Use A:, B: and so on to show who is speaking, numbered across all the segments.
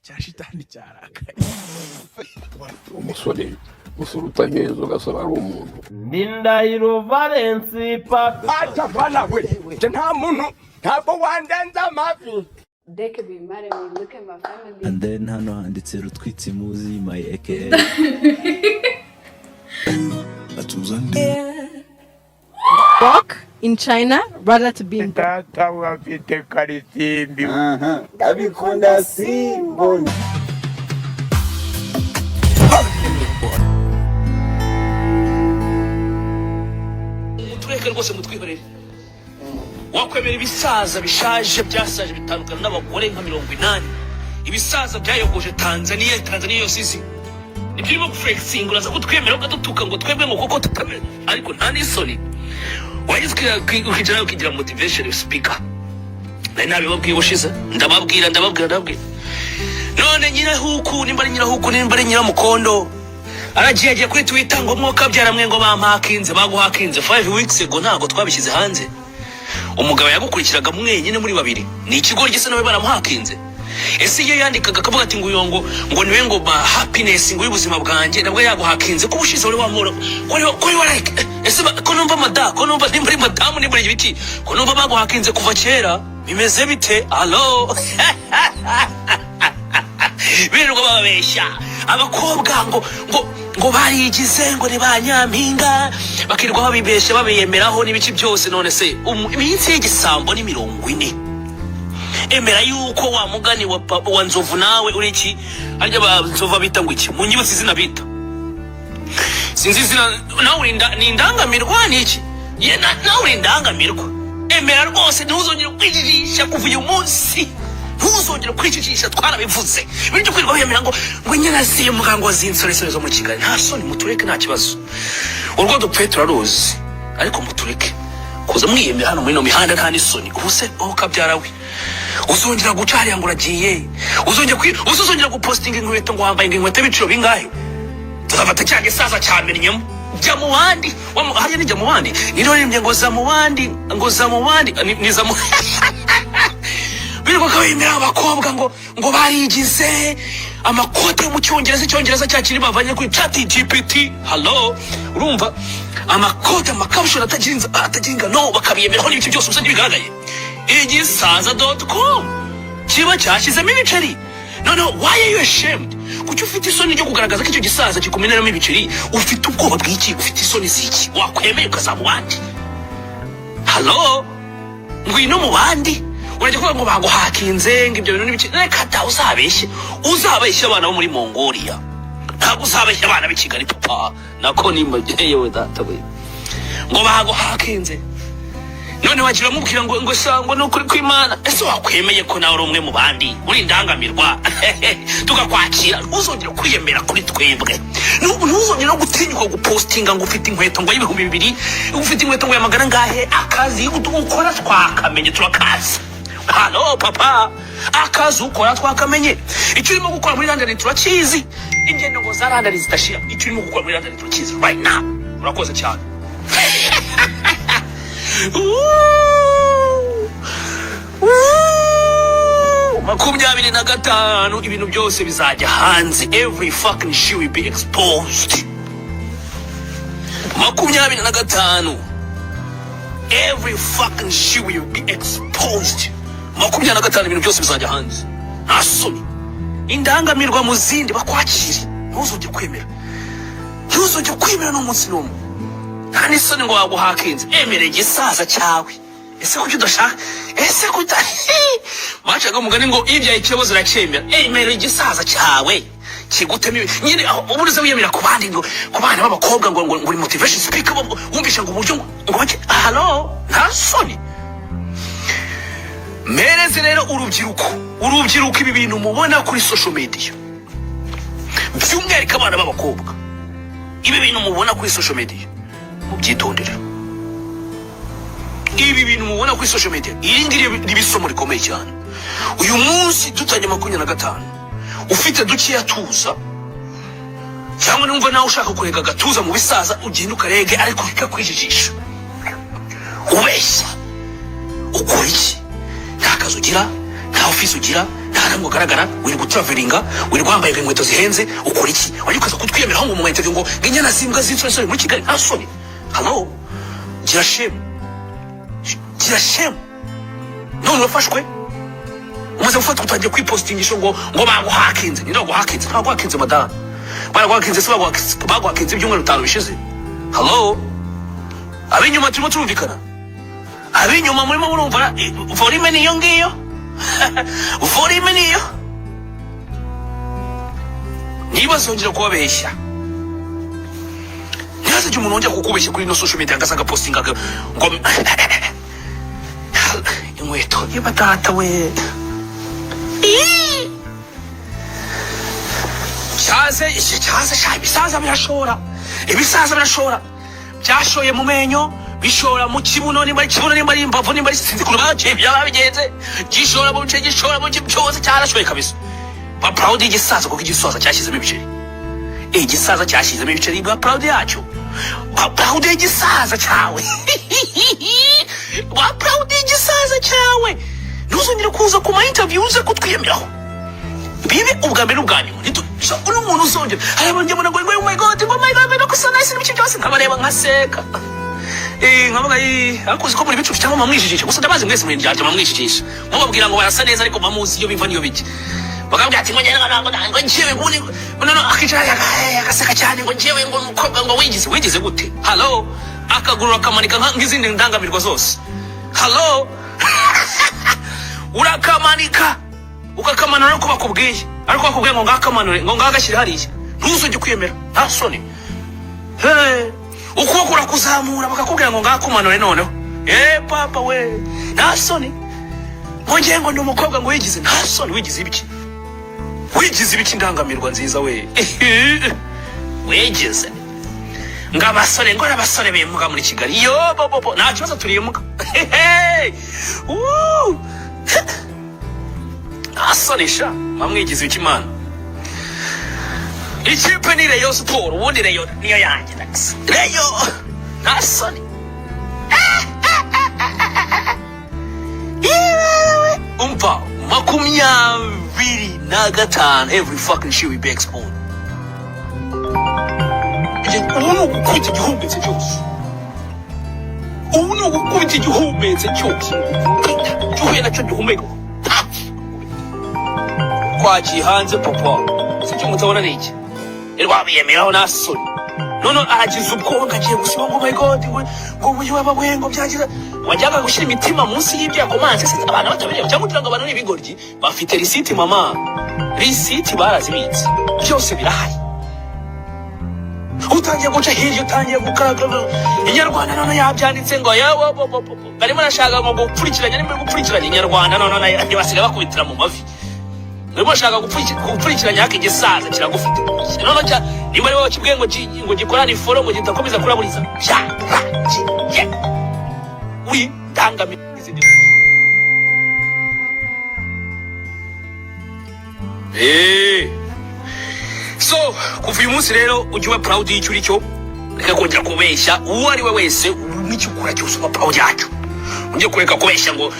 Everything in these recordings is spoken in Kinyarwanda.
A: Cya shitani cyarakaye.
B: Umusore, umusore utagenza ugasaba ari umuntu.
C: Ni Ndahiro Valens Papi.
D: Atabana we, nje nta muntu, ntabwo wandenza amavi.
E: They could be mad at me. Look at my family.
F: And then hano handitse Rutwitsi Muzi, my aka.
B: Atuza nde?
G: Walk in China rather to be in
D: Data we, afite karisimbi.
H: Ndabikunda simbona.
I: Mutureke rwose, mutwihorere. Wakwemera ibisaza bishaje, byasaje, bitandukana n'abagore nka 80, ibisaza byayogoje Tanzania, Tanzania yose izi nibyo urimo guflexinga. Uraza kutwemera ukadutuka ngo twebwe ngo kuko tutamera, ariko nta n'isoni. Wagize ukicara ukigira motivation speaker. Nari nabibabwiye ubushize, ndababwira, ndababwira, ndababwira. None nyirahuku, nimba ari nyirahuku, nimba ari nyiramukondo, aragiye, agiye kuri Twitter ngo mwuka byaramwe, ngo bampakinze. Baguhakinze 5 weeks ago, ntabwo twabishyize hanze. Umugabo yagukurikiraga mwenyine muri babiri ni ikigo gisa nawe, baramuhakinze. Ese iyo yandikaga akavuga ati ngo uyu ngo niwe ngo ba happiness ngo y'ubuzima bwanjye, nabwo yaguhakinze? Ko ubushize wari wamura ko wari wareke. Ese ko numva mada, ko numva nimba ari madamu, nimba ari ibiki, ko numva baguhakinze kuva kera, bimeze bite? Allo, birirwa bababeshya abakobwa ngo barigize ngo ni ba nyampinga, bakirirwa babibeshya, babiyemeraho n'ibiki byose. None se iminsi y'igisambo ni 40? Emera yuko wa mugani wa, wa nzovu, nawe uri iki? Harya ba nzovu bita ngo iki? Munyibutse izina bita, sinzi izina. Nawe uri ni indangamirwa, ni iki? Ye, nawe uri indangamirwa. Emera rwose, ntuzongere kwijijisha. Kuva uyu munsi ntuzongere kwijijisha, twarabivuze. Bityo kwirirwa wiyemera ngo inyana z'imbwa, ngo z'insoresore zo mu Kigali, nta soni. Mutureke, nta kibazo, urwo dupfuye turaruzi, ariko mutureke kuza mwiyemera hano muri ino mihanda, nta n'isoni. Ubu se wowe ukabyara we, uzongera guca hariya ngo uragiye, uzongera uzongera gupostinga inkweto ngo wambaye ngo inkweto y'ibiciro bingahe? Tuzafata cya gisaza cyamennyemo. Jya mu bandi. Hariya ni jya mu bandi, niyo waririmbye ngo za mu bandi, ngo za mu bandi, ni za mu birirwa bemera abakobwa ngo barigize amakote yo mu Cyongereza, Icyongereza cya kiri bavanye kuri Chat GPT. Hello, urumva amakote, amakabushoni atagira ingano, bakabiyemeraho n'ibice byose. Ubusa ntibigaragaye, igisaza.com kiba cyashyizemo ibiceri. Noneho why are you ashamed? Kuki ufite isoni ryo kugaragaza ko icyo gisaza kikumeneramo ibiceri? Ufite ubwoba bw'iki? Ufite isoni z'iki? Wakwemeye ukazaba uwandi? Hello, ngwino mu bandi. Urajya kuvuga ngo baguhakinze, ngo ibyo bintu n'ibiki. Reka da, uzabeshye, uzabeshye abana bo muri Mongolia, ntabwo uzabeshye abana b'i Kigali papa. Nako nimba yewe data we, ngo baguhakinze, none wagira mubwira ngo sangwa ni ukuri kw'Imana. Ese wakwemeye ko nawe uri umwe mu bandi, uri indangamirwa, tukakwakira? Ntuzongere kwiyemera kuri twebwe. Ntuzongere no gutinyuka gupostinga ngo ufite inkweto ngo y'2000, ufite inkweto ngo ya magana ngahe. Akazi ukora twakamenye, turakazi. Hello papa, akazi ukora twakamenye. Icyo urimo gukora muri London turakizi, ingendo ngo za London zidashira. Icyo urimo gukora muri London turakizi right now. Urakoze cyane. Woo! Woo! 25, ibintu byose bizajya hanze. Every fucking shit will be exposed. 25, every fucking shit will be exposed. 25, ibintu byose bizajya hanze. Nta soni, indangamirwa mu zindi bakwakire. Ntuzongere kwemera, ntuzongere kwemera n'umunsi n'umwe. Nta n'isoni ngo waguhakinze. Emera igisaza cyawe. Ese kuki udashaka? Ese kuta bacaga umugani ngo ibyaye ikibazo uracyemera? Emera igisaza cyawe kigutema nyine aho ubu uza wiyemera ku bandi, ngo ku bana b'abakobwa, ngo uri motivation speaker, wumvisha ngo uburyo ngo bake. Hello, nta soni. Mpereze rero urubyiruko, urubyiruko, ibi bintu mubona kuri social media, by'umwihariko abana b'abakobwa, ibi bintu mubona kuri social media mubyitondere. Ibi bintu mubona kuri social media, iri ngiri riba isomo rikomeye cyane. Uyu munsi dutangiye 25, ufite dukeya tuza, cyangwa numva nawe ushaka kurega agatuza mu bisaza, ugenda ukarege, ariko bikakwijijisha ubeshya. Ukora iki? Nta kazi ugira, nta ofisi ugira, nta Nta namwe ugaragara. Wirirwa utravelinga, wirirwa wambaye inkweto zihenze, ukora iki? Wajya ukaza kutwiyemeraho ngo mu interview ngo inyana zimbwa z'insoresore muri Kigali, nta soni? Hello, gira shame, gira shame. None urafashwe, umaze gufata, utangiye kwipostingisha ngo baguhakinze. Ninde baguhakinze? Ntabwo baguhakinze, madamu. Baraguhakinze se? Baguhakinze ibyumweru 5 bishize. Hello, ab'inyuma turimo turumvikana? Ab'inyuma murimo murumva? Volume niyo ngiyo, volume niyo. Ntibazongera kubabeshya. Ntihazagire umuntu wongera kukubeshya kuri ino social media, agasanga postinga ngo inkweto niba data we. Ii! Cyaze iki cyaze sha. Ibisaza birashora, ibisaza birashora. Byashoye mu menyo, bishora mu kibuno, nimba ari kibuno, nimba ari imbavu, nimba ari, sinzi ukuntu baciye, byaba bigenze, gishora mu bice, gishora mu bice byose, cyarashoye kabisa. Ba proud y'igisaza, kuko igisaza cyashyizemo ibiceri. Igisaza cyashyizemo ibiceri, ba proud yacyo. Ba proud y'igisaza cyawe, ba proud y'igisaza cyawe. Ntuzongere kuza ku ma interview uze kutwiyemeraho, bibe ubwa mbere n'ubwa nyuma. Uno muntu uzongera, hari abantu njya mbona ngo oh my God, ngo my God, no gusa nice n'ibiki byose, nkabareba nkaseka. Nkavuga ariko uzi ko muri bicucu cyangwa mwamwijijisha gusa. Ndabazi mwese muri ndyarya, mwamwijijisha, mubabwira ngo barasa neza, ariko bamuzi iyo biva niyo bijya. Bakabwira ati ngo njyewe ngo ngo njyewe ngo no akicara agaseka cyane, ngo njyewe ngo umukobwa ngo wigize. Wigize gute? Hello, akaguru akamanika nk'izindi ndangamirwa zose. Hello, urakamanika, ukakamanura ariko bakubwiye, ariko bakubwiye ngo ngakamanure, ngo ngagashyire hariya. Ntuzujye kwiyemera, nta soni? Hey, ukuboko urakuzamura, bakakubwira ngo ngakumanure noneho. Papa we, nta soni? Ngo ngiye ngo ni umukobwa ngo wigize, nta soni? Wigize ibiki? Wigize ibiki? Indangamirwa nziza we, wigize ngo abasore, ngo abasore bimuga muri Kigali. Yo bo bo bo, nta kibazo, turimuga. Woo! Nta soni sha, mwamwigize ibiki? Imana, ikipe ni Rayon Sport. Ubundi Rayon niyo yanjye ndakisa Rayon, nta soni? Yewe, umva, 25, every fucking shit will be exposed. Ubu ni ugukubita igihumetse cyose, ubu ni ugukubita igihumetse cyose, gihuye nacyo gihumeka twagiye hanze. Papa, sicyo mutabona ni iki? Rwabiyemeraho, nta soni? None aragize ubwoba ngo agiye gusiba, ngo my God, ngo ngo we ngo byagize, wajyaga gushyira imitima munsi y'ibyo yakomanze se abantu batabireba, cyangwa kugira ngo abantu ni ibigoryi bafite risiti? Mama, risiti barazibitse, byose birahari. Utangiye guca hirya, utangiye gukaraga Inyarwanda, none yabyanditse ngo yawo bo bo bo bo. Barimo arashaka ngo gupfurikiranya, nimba gupfurikiranya Inyarwanda, none nayo basigaye bakubitira mu mavi. Urimo urashaka gupfurikiranya haka, igisaza kiragufite none cya nimba ari wowe kibwiye ngo ngo gikorane iforo, ngo kidakomeza kuraburiza, byaragiye. Uri ndangamiye izindi. So kuva uyu munsi rero, ujye uba proud y'icyo uri cyo. Reka kongera kubeshya uwo ari we wese n'icyo ukora cyose, uba proud yacyo. Ujye kureka kubeshya ngo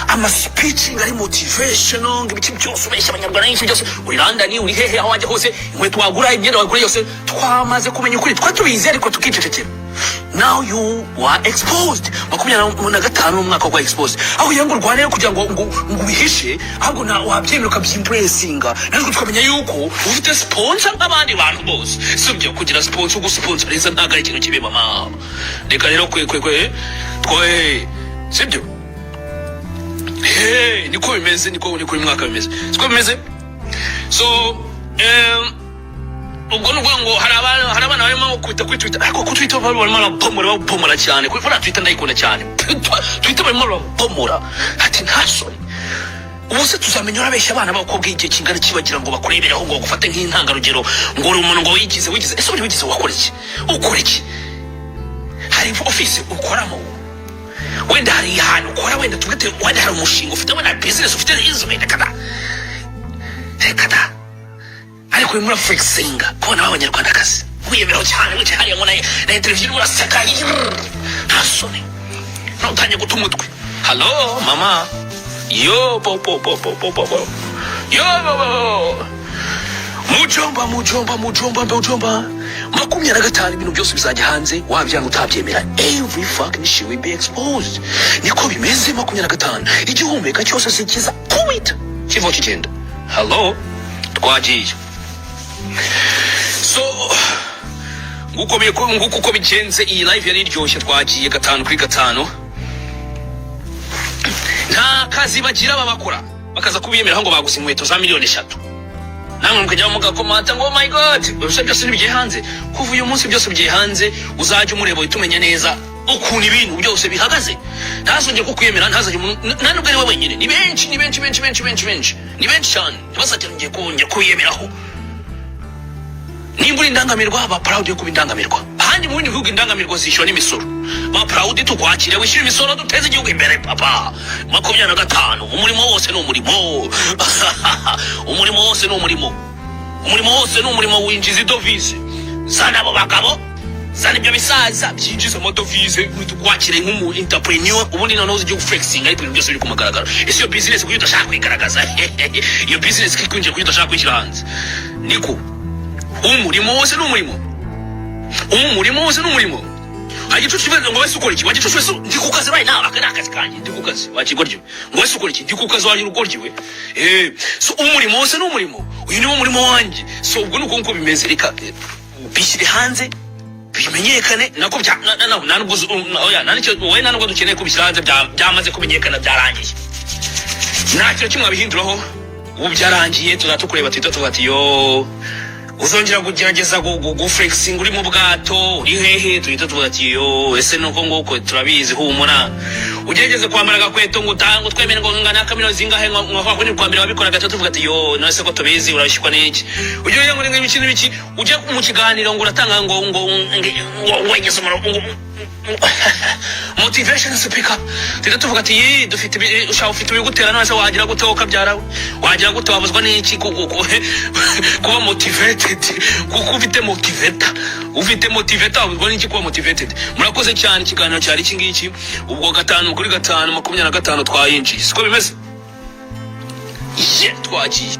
I: ama speech ngo ari motivational, ngo ibiki byose, ubeshya Abanyarwanda n'iki byose. Uri London, uri hehe, aho wajya hose, inkweto wagura, imyenda wagura yose, twamaze kumenya ukuri. Twari tubizi ariko tukicecekera. Now you are exposed. 25 n'umwaka wa exposed, aho kugira ngo urwane kugira ngo ubihishe, ahubwo na wabyemera ukabyembracinga, natwe tukamenya yuko ufite sponsor nk'abandi bantu bose. Si ibyo kugira sponsor, gusponsoriza ntabwo ari ikintu kibi, mama. Reka rero kwe kwe kwe twe, sibyo? Hey, niko bimeze, niko uyu mwaka bimeze, siko bimeze. So ubwo ni ukuvuga ngo hari abana barimo kwita kuri Twitter, ariko kuri Twitter barimo barabomora, babomora cyane. Kuri Twitter ndayikunda cyane. Twitter barimo barabomora ati nta soni? Ubu se tuzamenya urabeshya abana b'abakobwa igihe kingana iki, bagira ngo bakurebereho, ngo bagufate nk'intangarugero, ngo uri umuntu ngo wigize, wigize? Ese uri wigize, wakora iki? Ukora iki? Hari ofisi ukoramo? Wenda hari ahantu ukora, wenda tuvuge wenda hari umushinga ufite, wenda hari business ufite, izo wenda kada, reka da. Ariko urimo uraflexinga kubona b'Abanyarwandakazi, wiyemeraho cyane, wicaye hariya ngo na interview urimo uraseka, nta soni? Ntutangiye guta umutwe. Hello mama. Yo po po po po po po po. Yo bo bo. Mujomba, mujomba, mujomba, mujomba. 25 ibintu byose bizajya hanze, wabyanga utabyemera. Every fucking shit will be exposed. Niko bimeze. 25, igihumeka cyose si cyiza kubita kiva kigenda. Hello, twagiye. So nguko uko bigenze. Iyi live yari iryoshye. Twagiye gatanu kuri gatanu. Nta kazi bagira, babakora bakaza kubiyemeraho ngo baguze inkweto za miliyoni 3, namwe mukajya mugakomanta ngo "Oh my God". Ibyo byose ntibigiye hanze kuva uyu munsi, byose bigiye hanze. Uzajya umureba uhite umenya neza ukuntu ibintu byose bihagaze. Ntazongere kukwiyemera, ntazajye nta nubwo ari we wenyine, ni benshi, ni benshi, benshi, benshi, benshi, benshi, ni benshi cyane. Ntibazajya kongera kubiyemeraho. Nimba uri indangamirwa, ba proud yo kuba indangamirwa. Ahandi mu bindi bihugu indangamirwa zishyura n'imisoro. Ba proud, tukwakire, wishyura imisoro, duteze igihugu imbere papa. 25, umurimo wose ni umurimo, umurimo wose ni umurimo, umurimo wose ni umurimo winjiza idovize. Zana abo bagabo, zana ibyo bisaza byinjiza amadovize, tukwakire nk'umu entrepreneur. Ubundi noneho uzi flexing, ariko ibintu byose biri ku mugaragaro. Ese iyo business kuki udashaka kwigaragaza? Iyo business ikwinjiye, kuki udashaka kwishyira hanze? Niko umurimo wose ni umurimo, umurimo wose ni umurimo. Hari igicucu kivuga ngo: "Wese ukora iki?" Wa gicucu wese, ndi ku kazi right now, aka ni akazi kanjye, ndi ku kazi. Wa kigoryi ngo: "Wese ukora iki?" Ndi ku kazi, wagira ugoryi we. So umurimo wose ni umurimo, uyu niwo murimo wanjye. So ubwo ni uko nguko bimeze. Reka bishyire hanze bimenyekane. Nako bya na nubwo oya, nta nicyo wowe, nta nubwo dukeneye kubishyira hanze, byamaze kumenyekana, byarangiye, nta kintu kimwe wabihinduraho. Ubu byarangiye. Tuzaba tukureba, tuhita tuvuga ati: "Yo, uzongera kugerageza guflexing uri mu bwato, uri hehe?" Tuhita tuvuga ati: "Yo, ese nuko nguko turabizi, humura." Ugerageze kwambara agakweto ngo utange utwemere ngo ngana kamino zingahe, ngo ngo ni kwa mbere wabikoraga, tuhita tuvuga ati: "Yo, none se ko tubizi, urabishyikwa n'iki?" Ujye ngo ngo ibiki n'ibiki, ujye mu kiganiro ngo uratanga ngo wegeze umuntu ngo motivation speaker, tuhita tuvuga ati: "Yi, dufite ushaka ufite ibigutera. None se wagira gute wowe ukabyara we? Wagira gute? Wabuzwa n'iki kuba motivated? Kuko ufite motivator, ufite motivator, wabuzwa n'iki kuba motivated?" Murakoze cyane. Ikiganiro cyari iki ngiki. Ubwo gatanu kuri gatanu, 25 twayinjiye, siko bimeze? Ye, twagiye.